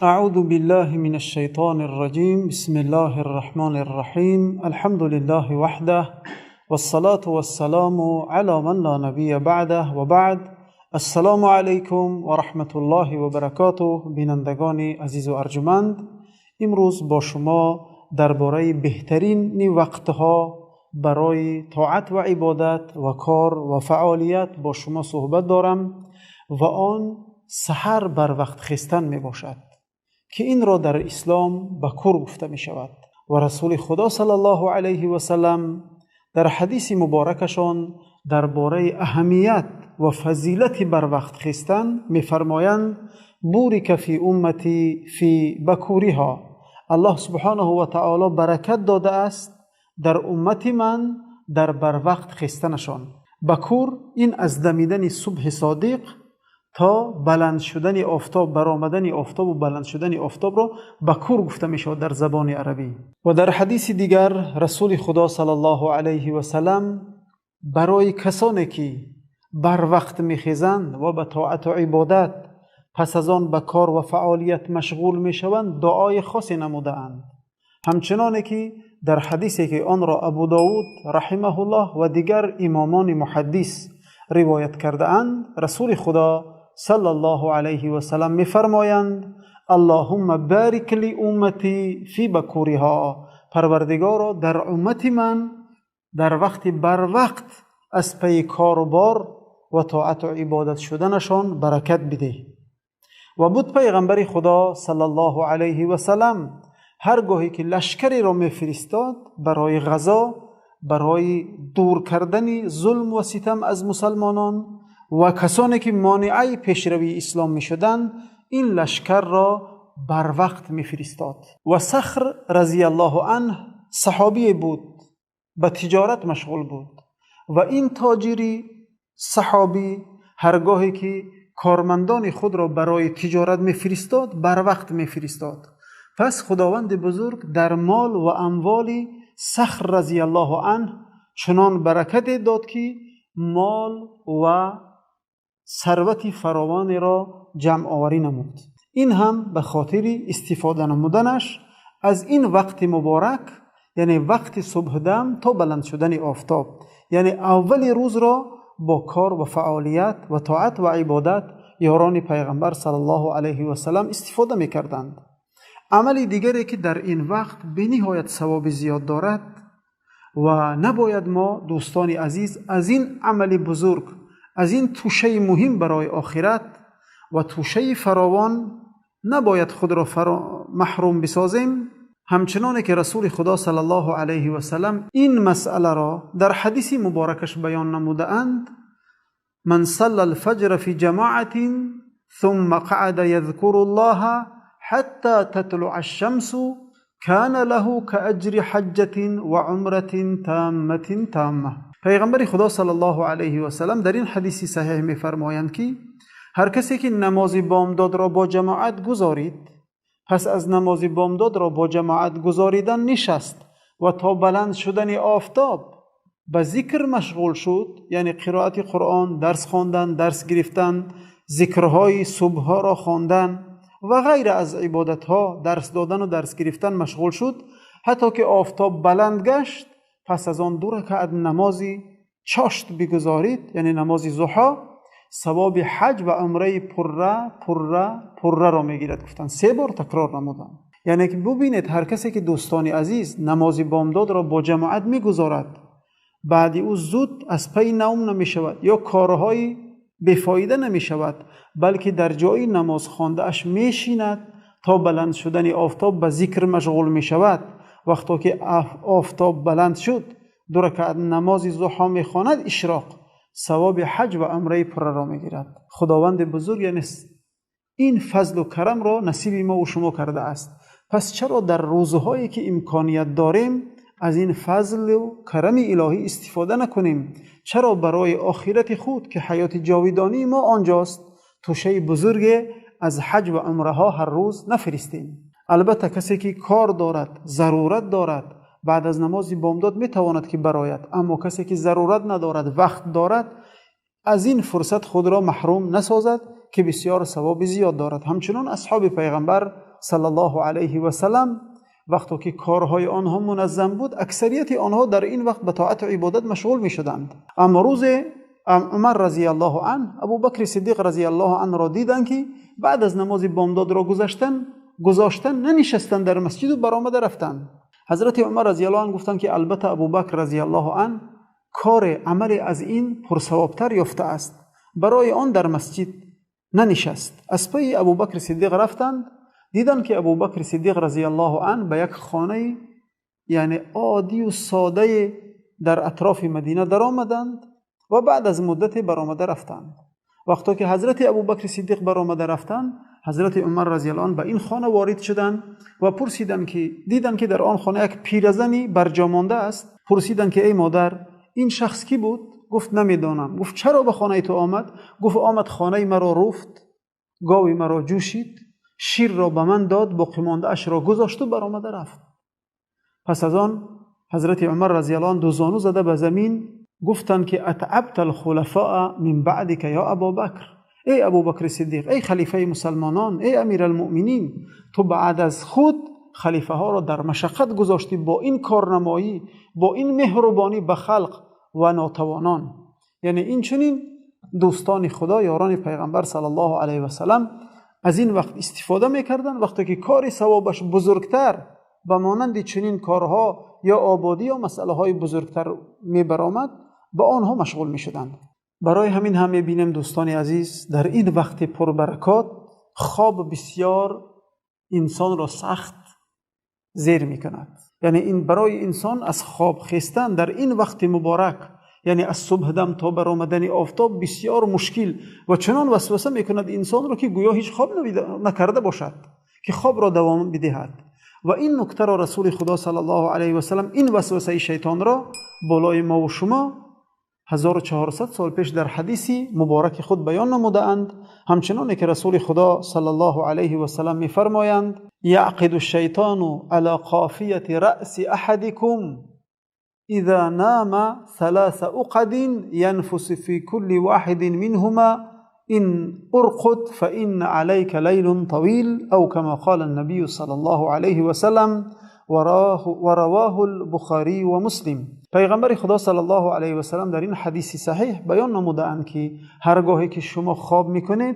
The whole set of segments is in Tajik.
أعوذ بالله من الشيطان الرجيم. بسم الله الرحمن الرحيم. الحمد لله وحده والصلاة والسلام على من لا نبي بعده وبعد. السلام علیکم و رحمت الله و برکاته. بینندگان عزیز و ارجمند، امروز با شما درباره بهترین وقتها برای طاعت و عبادت و کار و فعالیت با شما صحبت دارم و آن سحر بر وقت خیستن می باشد که این را در اسلام بکر گفته می شود. و رسول خدا صلی الله علیه و سلم در حدیث مبارکشان درباره اهمیت و فضیلت بر وقت خیستن می فرمایند: بورک فی امتی فی بکورها. الله سبحانه و تعالی برکت داده است در امت من در بر وقت خیستنشان. بکور این از دمیدن صبح صادق تا بلند شدن آفتاب، برآمدن آفتاب و بلند شدن آفتاب را بکور گفته می شود در زبان عربی. و در حدیث دیگر رسول خدا صلی الله علیه و سلم برای کسانی که بر وقت میخیزند و به طاعت و عبادت پس از آن به کار و فعالیت مشغول میشوند دعای خاصی نموده‌اند، همچنانه که در حدیثی که آن را ابو داود رحمه الله و دیگر امامان محدث روایت کرده اند، رسول خدا صلی الله علیه و سلم میفرمایند: اللهم بارک لی امتی فی بکورها. پروردگارا در امت من در وقت بر وقت از پی کار و بار و طاعت و عبادت شدنشان برکت بده. و بود پیغمبر خدا صلی الله علیه و سلم هرگاهی که لشکری را میفرستاد برای غزا، برای دور کردن ظلم و ستم از مسلمانان و کسانی که مانعی پیشروی اسلام میشدند، این لشکر را بر وقت میفرستاد. و صخر رضی الله عنه صحابی بود، به تجارت مشغول بود و این تاجری صحابی هرگاهی که کارمندان خود را برای تجارت میفرستاد بر وقت میفرستاد. پس خداوند بزرگ در مال و اموال صخر رضی الله عنه چنان برکت داد که مال و ثروت فراوان را جمع آوری نمود. این هم به خاطر استفاده نمودنش از این وقت مبارک، یعنی وقت صبح دم تا بلند شدن آفتاب، یعنی اول روز را با کار و فعالیت و طاعت و عبادت یاران پیغمبر صلی الله علیه و سلم استفاده میکردند. عمل دیگری که در این وقت به نهایت ثواب زیاد دارد و نباید ما دوستان عزیز از این عمل بزرگ، از این توشه مهم برای آخرت و توشه فراوان نباید خود را محروم بسازیم. همچنانه که رسول خدا صلی الله علیه و سلم این مسئله را در حدیث مبارکش بیان نموده اند: من صلى الفجر فی جماعة ثم قعد یذکر الله حتى تطلع الشمس كان له كأجر حجة وعمرة تامة تامة. پیغمبر خدا صلی الله علیه و سلم در این حدیث صحیح می‌فرمایند که هر کسی که نماز بامداد را با جماعت گزارید، پس از نماز بامداد را با جماعت گزاریدن نشست و تا بلند شدن آفتاب به ذکر مشغول شد، یعنی قرائت قرآن، درس خواندن، درس گرفتن، ذکرهای صبح را خواندن و غیر از عبادتها، درس دادن و درس گرفتن مشغول شد حتی که آفتاب بلند گشت، پس از آن 2 رکعت نمازی چاشت بگذارید، یعنی نماز ضحا، ثواب حج و عمره پره پره پره را میگیرد. گفتن 3 بار تکرار نمودن. یعنی که ببینید هر کسی که دوستان عزیز نماز بامداد را با جماعت میگذارد، بعد او زود از پی نوم نمیشود یا کارهای بیفایده نمیشود، بلکه در جای نماز خوانده اش میشیند تا بلند شدن آفتاب به ذکر مشغول میشود. وقتی که آفتاب بلند شد 2 رکعت نماز ضحا میخواند، اشراق، ثواب حج و عمره پر را میگیرد. خداوند بزرگ یعنی این فضل و کرم را نصیب ما و شما کرده است. پس چرا در روزهایی که امکانیت داریم از این فضل و کرم الهی استفاده نکنیم؟ چرا برای آخرت خود که حیات جاودانی ما آنجاست توشه بزرگ از حج و عمره ها هر روز نفرستیم؟ البته کسی که کار دارد، ضرورت دارد، بعد از نماز بامداد میتواند که براید، اما کسی که ضرورت ندارد، وقت دارد، از این فرصت خود را محروم نسازد که بسیار ثواب زیاد دارد. همچنان اصحاب پیغمبر صلی الله علیه و سلم وقتی که کارهای آنها منظم بود، اکثریت آنها در این وقت به طاعت و عبادت مشغول می شدند. اما روز عمر رضی الله عنه، ابوبکر صدیق رضی الله عنه را دیدند که بعد از نماز بامداد را گذاشتن ننشستند در مسجد و برآمده رفتند. حضرت عمر رضی الله عنه گفتند که البته ابوبکر رضی الله عنه کار عمل از این پرثوابتر یافته است، برای آن در مسجد ننشست. از پی ابوبکر صدیق رفتند، دیدند که ابوبکر صدیق رضی الله عنه به یک خانه یعنی عادی و ساده در اطراف مدینه در آمدند و بعد از مدت برآمده رفتند. وقتی که حضرت ابوبکر صدیق برآمده رفتند، حضرت عمر رضی الله عنه به این خانه وارد شدند و پرسیدند که دیدند که در آن خانه یک پیرزنی برجا مانده است. پرسیدند که ای مادر، این شخص کی بود؟ گفت نمیدانم. گفت چرا به خانه تو آمد؟ گفت آمد خانه مرا رفت، گاوی مرا جوشید، شیر را به من داد، باقی مانده اش را گذاشت و برآمده رفت. پس از آن حضرت عمر رضی الله عنه دو زانو زده به زمین گفتند که اتعبت الخلفاء من بعدک یا ابابکر، ای ابوبکر صدیق، ای خلیفه مسلمانان، ای امیرالمؤمنین، تو بعد از خود خلیفه ها را در مشقت گذاشتی با این کارنمایی، با این مهربانی به خلق و ناتوانان. یعنی این چنین دوستان خدا، یاران پیغمبر صلی الله علیه و سلم از این وقت استفاده میکردن. وقتی که کار ثوابش بزرگتر به مانند چنین کارها یا آبادی یا مسئله های بزرگتر میبرآمد، به آنها مشغول میشدند. برای همین هم میبینیم دوستان عزیز، در این وقت پربرکات خواب بسیار انسان را سخت زیر میکند. یعنی این برای انسان از خواب خیستن در این وقت مبارک، یعنی از صبح دم تا برآمدن آفتاب، بسیار مشکل و چنان وسوسه میکند انسان را که گویا هیچ خواب نکرده باشد که خواب را دوام بدهد. و این نکته را رسول خدا صلی الله علیه و سلم، این وسوسه شیطان را بالای ما و شما 1400 سال پیش در حدیثی مبارک خود بیان نمودند. همچنان که رسول خدا صلی الله علیه و سلم میفرمایند: یعقد الشیطان علی قافیة رأس احدکم اذا نام ثلاث عقد ينفس في كل واحد منهما إن أرقد فإن عليك ليل طويل، أو كما قال النبي صلى الله عليه وسلم، ورواه البخاری و مسلم. پیغمبر خدا صلی الله علیه و سلم در این حدیث صحیح بیان نمودند که هرگاهی که شما خواب میکنید،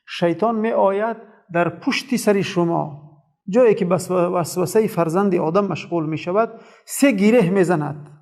شیطان می آید در پشت سر شما، جایی که وسوسه فرزند آدم مشغول می شود، 3 گره میزند.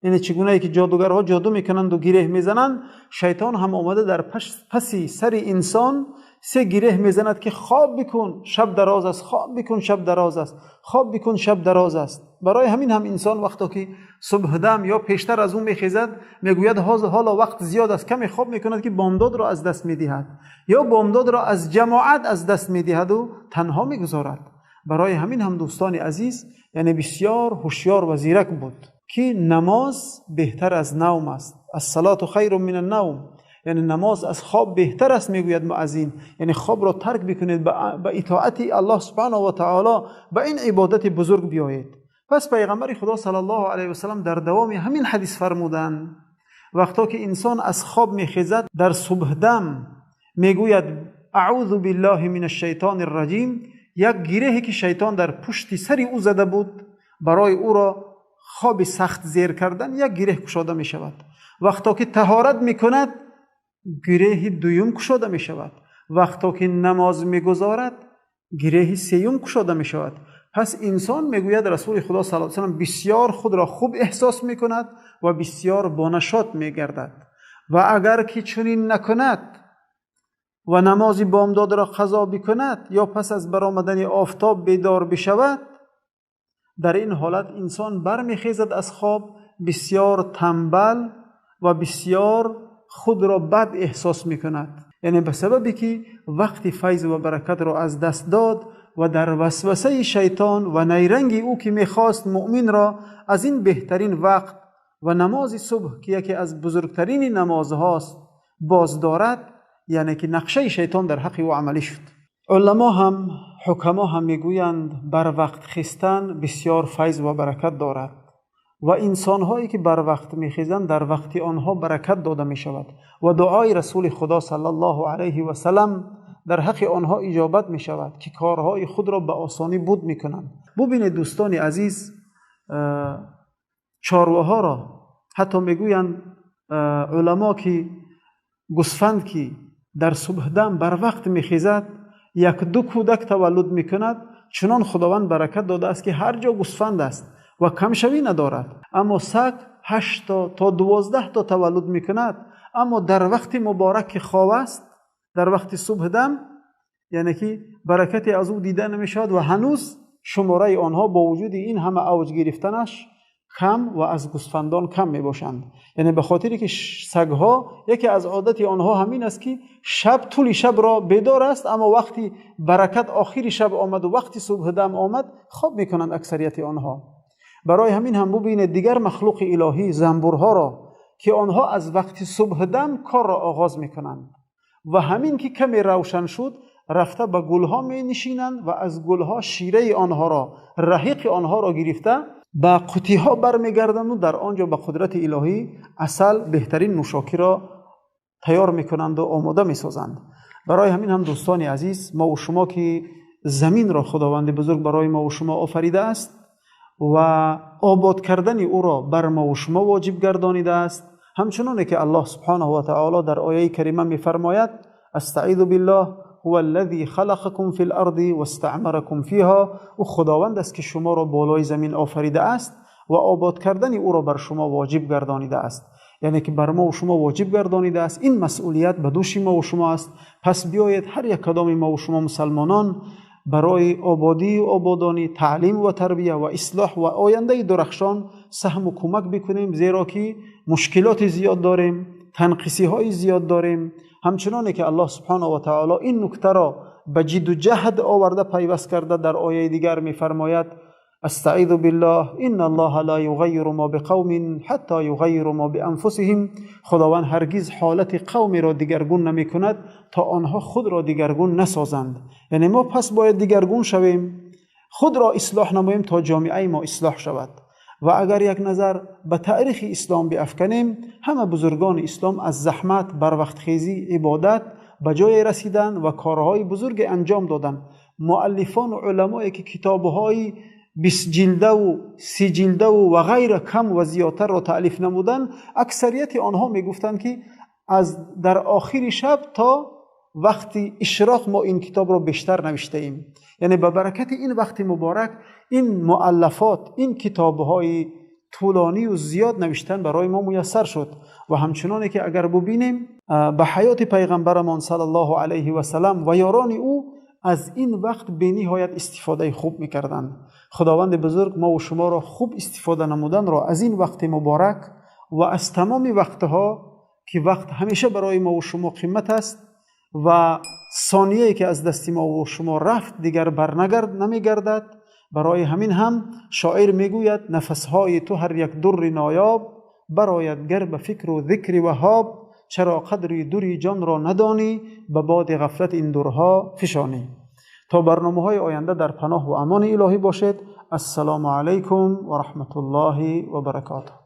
یعنی چگونه که جادوگرها جادو میکنند و گره میزنند، شیطان هم آمده در پسی سر انسان 3 گره میزند که خواب بکن شب دراز است، خواب بکن شب دراز است، خواب بکن شب دراز است. برای همین هم انسان وقتی که صبح دم یا پیشتر از اون میخیزد، میگوید حالا وقت زیاد است، کمی خواب میکند که بامداد را از دست میدهد یا بامداد را از جماعت از دست میدهد و تنها میگذارد. برای همین هم دوستان عزیز، یعنی بسیار هوشیار و زیرک بود که نماز بهتر از نوم است. الصلاة خیر من النوم، یعنی نماز از خواب بهتر است میگوید مؤذن. یعنی خواب را ترک بکنید، به اطاعت الله سبحانه و تعالی، به این عبادت بزرگ بیایید. پس پیغمبر خدا صلی الله علیه و سلم در دوام همین حدیث فرمودند وقتا که انسان از خواب میخیزد در صبح دم میگوید اعوذ بالله من الشیطان الرجیم، یک گرهی که شیطان در پشت سر او زده بود برای او را خواب سخت زیر کردن، یک گره کشاده می شود. وقتا که طهارت می کند گره دوم کشاده می شود. وقتا که نماز می گذارد گره سیوم کشاده می شود. پس انسان می گوید رسول خدا صلی الله علیه و سلم بسیار خود را خوب احساس می کند و بسیار بانشاط می گردد. و اگر که چنین نکند و نماز بامداد را قضا بکند یا پس از برآمدن آفتاب بیدار بشود، در این حالت انسان برمیخیزد از خواب بسیار تنبل و بسیار خود را بد احساس میکند. یعنی به سببی که وقتی فیض و برکت را از دست داد و در وسوسه شیطان و نیرنگ او که میخواست مؤمن را از این بهترین وقت و نماز صبح که یکی از بزرگترین نمازهاست باز دارد، یعنی که نقشه شیطان در حق او عملی شد. علما هم حکما هم میگویند بر وقت خیستن بسیار فیض و برکت دارد ва инсонҳое ки барвақт мехезанд дар вақти онҳо баракат дода мешавад ва дуои расули худо саллаллоҳу алайҳи васаллам дар ҳаққи онҳо иҷобат мешавад ки корҳои худро ба осонӣ буд мекунанд. Бубинед дӯстони азиз, чорвоҳоро ҳатто мегӯянд уламо ки гӯсфанд ки дар субҳдам барвақт мехезад, як-ду кӯдак таваллуд мекунад, чунон худованд баракат додааст ки ҳар ҷо гӯсфанд аст ва камшавӣ надорад. Аммо саг 8 то 12 то таваллуд мекунад, аммо дар вақти муборак ки хоб аст, дар вақти субҳдам, яъне ки баракате аз ӯ дида намешавад ва ҳанӯз шумораи онҳо бо вуҷуди ин ҳама авҷ гирифтанаш кам ва аз гӯсфандон кам мебошанд. Яъне ба хотире ки сагҳо яке аз одати онҳо ҳамин аст ки шаб тӯли шабро бедор аст, аммо вақти баракат охири шаб омад ва вақти субҳдам омад хоб мекунанд аксарияти онҳо. Барои ҳамин ҳам бубинед дигар махлуқи илоҳӣ занбурҳоро ки онҳо аз вақти субҳдам корро оғоз мекунанд ва ҳамин ки каме равшан шуд рафта ба гулҳо менишинанд ва аз гулҳо шираи онҳоро, раҳиқи онҳоро гирифта ба қутиҳо бармегарданд ва дар он ҷо ба қудрати илоҳӣ асал, беҳтарин нӯшокиро тайёр мекунанд ва омода месозанд. Барои ҳамин ҳам дӯстони азиз, мо ва шумо ки заминро худованди бузург барои мо ва шумо офаридааст ва обод кардани ӯро бар мо ва шумо воҷиб гардонидааст, ҳамчуноне ки аллоҳ субҳонаҳу ва таоло дар ояи карима мефармояд: астаизу биллоҳ ҳува аллази халақакум фил арзи вастаъмаракум фиҳо. Ӯ худованд аст ки шуморо болои замин офаридааст ва обод кардани ӯро бар шумо воҷиб гардонидааст. Яъне ки бар мо ва шумо воҷиб гардонидааст. Ин масъулият ба дӯши мо ва шумо аст. Пас биёед ҳар як кадоми мо ва шумо мусалмонон барои ободӣ ва ободонӣ, таълим ва тарбия ва ислоҳ ва ояндаи дурахшон саҳму кӯмак бикунем, зеро ки мушкилоти зиёд дорем, танқисиҳои зиёд дорем. Ҳамчуноне ки аллоҳ субҳонаҳу ва таоло ин нуктаро ба ҷидду ҷаҳд оварда пайваст карда дар ояи дигар мефармояд: астаизу биллоҳ инна аллоҳа ла юғаййиру мо биқавмин ҳатто юғаййиру мо бианфусиҳим. Худованд ҳаргиз ҳолати қавмеро дигаргун намекунад то онҳо худро дигаргун насозанд. Яъне мо пас бояд дигаргун шавем, худро ислоҳ намоем то ҷомеаи мо ислоҳ шавад. Ва агар як назар ба таърихи ислом биафканем, ҳама бузургони ислом аз заҳмат, барвақтхезӣ, ибодат ба ҷое расиданд ва корҳои бузурге анҷом доданд. Муаллифон ва уламое ки китобҳои 20 ҷилдаву 30 ҷилдаву ва ғайра кам ва зиёдтарро таълиф намуданд, аксарияти онҳо мегуфтанд ки аз дар охири шаб то вақти ишроқ мо ин китобро бештар навиштаем. Яъне ба баракати ин вақти муборак ин муаллафот, ин китобҳои тӯлонию зиёд навиштан барои мо муяссар шуд. Ва ҳамчуноне ки агар бубинем ба ҳаёти пайғамбарамон саллаллоҳу алайҳи васаллам ва ёрони ӯ аз ин вақт бениҳоят истифодаи хуб мекарданд. Худованди бузург мо ва шуморо хуб истифода намуданро аз ин вақти муборак ва аз тамоми вақтҳо ки вақт ҳамеша барои мо ва шумо қимат аст ва сонияе ки аз дасти мо ва шумо рафт дигар намегардад. Барои ҳамин ҳам шоир мегӯяд: нафасҳои ту ҳар як дурри ноёб барояд гар ба фикру зикри ваҳҳоб, чаро қадри дури ҷонро надонӣ, ба боди ғафлат ин дурҳо фишонӣ. То барномаҳои оянда дар паноҳ ва амони илоҳӣ бошед. Ассалому алайкум ва раҳматуллоҳи ва баракотуҳ.